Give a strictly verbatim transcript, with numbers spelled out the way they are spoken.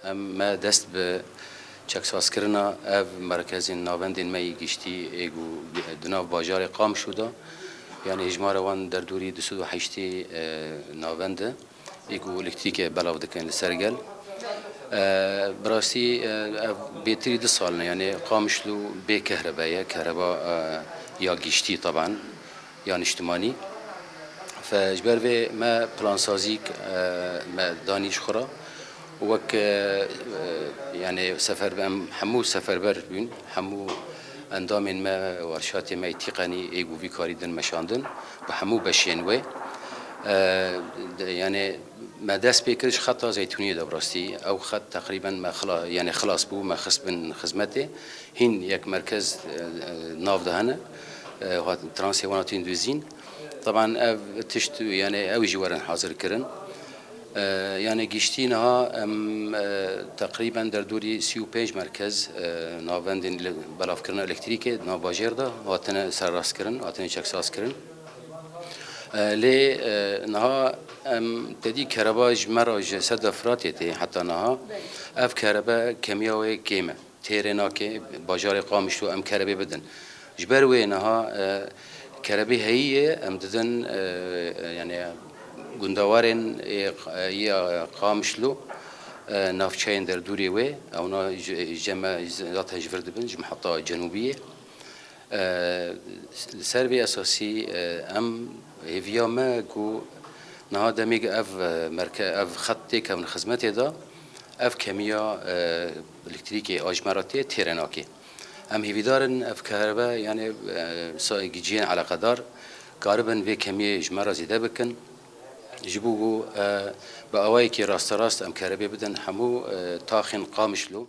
Em me dest bi çeksazkirina ev merkezên navendên me yê giştî ê ku di nav bajarê Qamişlo de, yanî hejmara wan derdorî du sed û heştê, e, navend e, ê ku elektrîkê belav dikin li ser gel. E, bi rastî, e, ev bêtirî du sal in, yanî Qamişlo bê kehrebe ye, kehreba, e, ya giştî taban, ya niştimanî. Fe ji ber vê me plansazîk, e, me danî ji xwe re. Wek, e, e, yanî seferber, em hemû seferber bûn, hemû endamên me, werşatê me yê tîqenî ê ku vî karî din meşandin, bi hemû beşên wê. E, de, yanî me dest pê kir ji xeta zeytûniyê de bi rastî. Ew xet teqrîben me xila-, yanî xilas bû, me xist bin xizmetê. Hîn yek merkez, e, e, nav de hene, e, hat-, transê wan hatîn dizîn. Taban ev tişt, yanî ew jî werin hazir kirin. E, yanî giştî niha em, e, teqrîben derdorî sî û pênc merkez, e, navendên ele-, belavkirina elektrîkê di nav bajêr de hatine serrastkirin, hatine çeksazkirin. E, lê, e, niha em tedî kereba ji me re ji Seda Firatê tê heta niha. Ev kerebe kemiya wê kêm e. Têrê nake, bajarê Qamişlo em kerebê bidin. Ji ber wê niha, e, kerebê heyî ye, em didin, e, e, yanî gundewarên ê, ê ya Qamişlo, e, navçeyên derdorê wê, ewna ji, ji me zaten ji vir dibin, ji miheta cenûbî ye. E, li ser vê esasî, e, em hêviya me ku niha demê ku ev, e, merke-, ev xet têkevin xizmetê de, ev kemiya, e, elektrîkê a ji me re tê têre nake. Em hêvîdar in ev kerebe, yanî, e, sa-, cihên eleqedar karibin vê kemiyê ji me re zêde bikin. Ji bo ku, e, bi awayekî rasterast em kerebê bidin hemû, e, taxên Qamişlo.